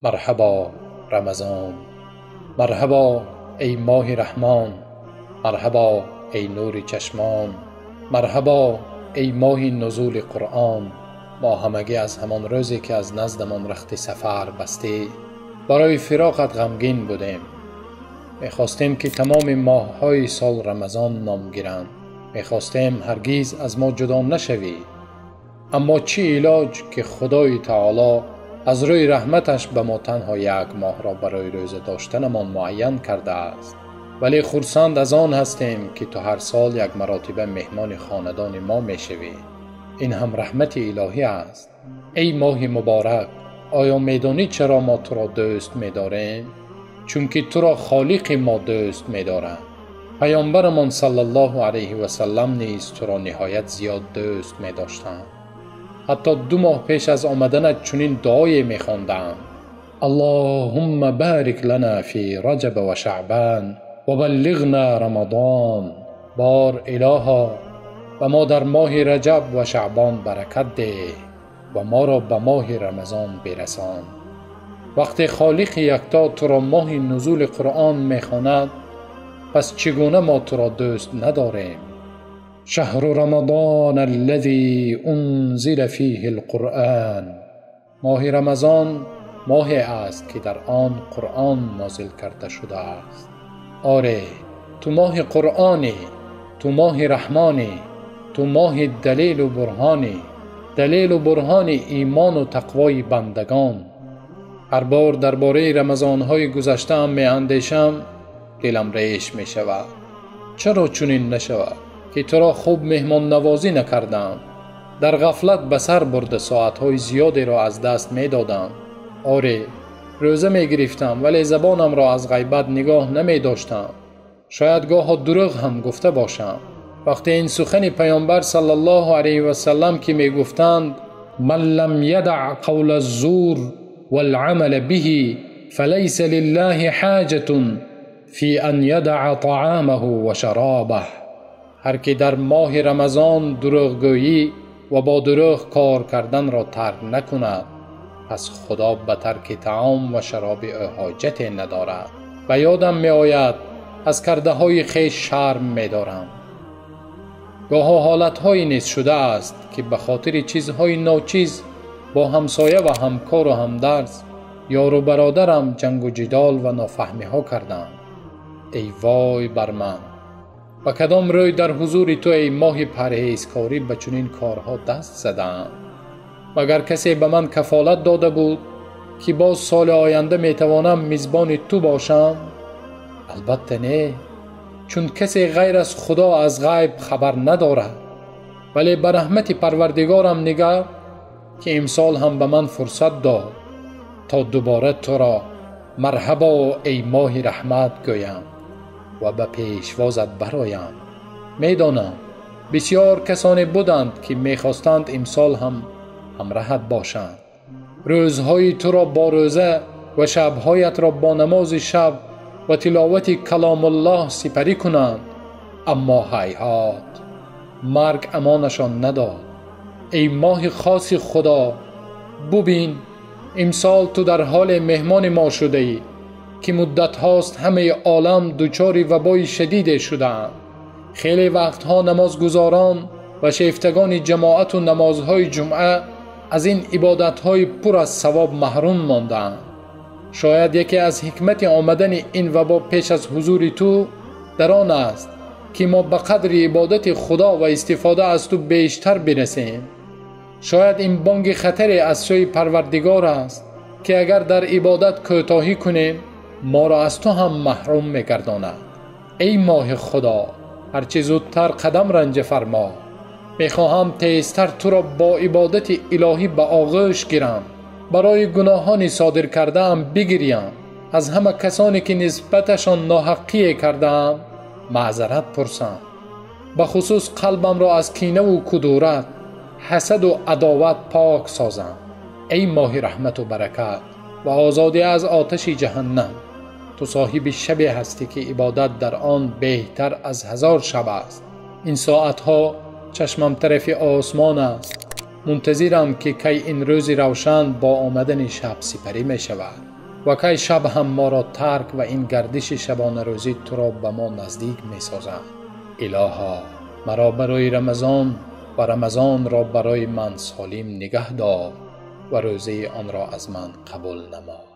Марҳабо Рамазон, марҳабо эй моҳи Раҳмон, марҳабо эй нури чашмон, марҳабо эй моҳи нузули Қуръон. Мо ҳамагӣ аз ҳамон рӯзе ки аз наздамон рахти сафар бастӣ, барои фироқат ғамгин будем. Мехостем ки тамоми моҳҳои сол Рамазон ном гиранд. Мехостем ҳаргиз аз мо ҷудо нашавӣ. Аммо чӣ илоҷ ки Худои Таоло аз рӯи раҳматаш ба мо танҳо як моҳро барои рӯза доштанамон муайян кардааст. Вале хурсанд аз он ҳастем ки ту ҳар сол як маротиба меҳмони хонадони мо мешавӣ. Ин ҳам раҳмати илоҳӣ аст. Эй моҳи муборак, оё медонӣ чаро мо туро дӯст медорем? Чунки туро Холиқи мо дӯст медорад. Паёмбарамон саллаллоҳу алайҳи васаллам низ туро ниҳоят зиёд дӯст медоштанд. Ҳатто 2 моҳ пеш аз омаданат чунин дуое мехонданд: Аллоҳумма барик лана фи раҷаб ва шаъбан ва баллиғна Рамазон. Бор илоҳо, ба мо дар моҳи Раҷаб ва Шаъбон баракат деҳ ва моро ба моҳи Рамазон бирасон. Вақте Холиқи якто туро моҳи нузули Қуръон мехонад, пас чӣ гуна мо туро дӯст надорем? Шаҳру Рамазон аллазӣ унзила фиҳил Қуръон. Моҳи Рамазон моҳе аст ки дар он Қуръон нозил карда шудааст. Оре, ту моҳи Қуръонӣ, ту моҳи Раҳмонӣ, ту моҳи далелу бурҳонӣ, далелу бурҳони имону тақвои бандагон. Ҳар бор дар бораи рамазонҳои гузаштаам меандешам, дилам реш мешавад. Чаро чунин нашавад ки туро хуб меҳмоннавозӣ накардам? Дар ғафлат ба сар бурда соатҳои зиёдеро аз даст медодам. Оре, рӯза мегирифтам, вале забонамро аз ғайбат нигоҳ намедоштам. Шояд гоҳо дурӯғ ҳам гуфта бошам. Вақте ин сухани паёмбар саллаллоҳу алайҳи васаллам ки мегуфтанд: ман лам ядаъ қавла ззур вал-амала биҳи фалайса лиллаҳи ҳоҷатун фи ан ядаъа таъомаҳу ва шаробаҳ. Ҳар ки дар моҳи Рамазон дурӯғгӯйӣ ва бо дурӯғ кор карданро тарк накунад, пас Худо ба тарки таом ва шароби ӯ ҳоҷате надорад. Ба ёдам меояд, аз кардаҳои хеш шарм медорам. Гоҳо ҳолатҳое низ шудааст ки ба хотири чизҳои ночиз бо ҳамсоя ва ҳамкору ҳамдарс, ёру бародарам ҷангу ҷидол ва нофаҳмиҳо кардам. Эй вой бар ман! Ба кадом рӯй дар ҳузури ту эй моҳи парҳезкорӣ ба чунин корҳо даст задаам? Магар касе ба ман кафолат дода буд ки боз соли оянда метавонам мизбони ту бошам? Албатта не, чун касе ғайр аз Худо аз ғайб хабар надорад. Вале ба раҳмати Парвардигорам нигар ки имсол ҳам ба ман фурсат дод то дубора туро марҳабо эй моҳи раҳмат гӯям ва ба пешвозат бароям. Медонам бисёр касоне буданд ки мехостанд имсол ҳам ҳамраҳат бошанд. Рӯзҳои туро бо рӯза ва шабҳоятро бо намози шаб ва тиловати каломуллоҳ сипарӣ кунанд, аммо ҳайҳот, марг амонашон надод. Эй моҳи хоси Худо, бубин имсол ту дар ҳоле меҳмони мо шудаӣ ки муддатҳост ҳамаи олам дучори вабои шадиде шудаанд. Хеле вақтҳо намозгузорон ва шефтагони ҷамоату намозҳои ҷумъа аз ин ибодатҳои пур аз савоб маҳрум мондаанд. Шояд яке аз ҳикмати омадани ин вабо пеш аз ҳузури ту дар он аст ки мо ба қадри ибодати Худо ва истифода аз ту бештар бирасем. Шояд ин бонги хатаре аз сӯи Парвардигор аст ки агар дар ибодат кӯтоҳӣ кунем, моро аз ту ҳам маҳрум мегардонад. Эй моҳи Худо, ҳарчи зудтар қадам ранҷа фармо. Мехоҳам тезтар туро бо ибодати илоҳӣ ба оғӯш гирам, барои гуноҳони содир кардаам бигирям, аз ҳама касоне ки нисбаташон ноҳаққие кардаам маъзарат пурсам. Ба хусус қалбамро аз кинаву кудурат, ҳасаду адоват пок созам. Эй моҳи раҳмату баракат ва озодӣ аз оташи ҷаҳаннам, ту соҳиби шабе ҳастӣ ки ибодат дар он беҳтар аз 1000 шаб аст. Ин соатҳо чашмам тарафи осмон аст. Мунтазирам ки кай ин рӯзи равшан бо омадани шаб сипарӣ мешавад. Ва кай шаб ҳам моро тарк ва ин гардиши шабонарӯзӣ туро ба мо наздик месозад. Илоҳо, маро барои Рамазон ва Рамазонро барои ман солим нигаҳ дор ва рӯзаи онро аз ман қабул намо.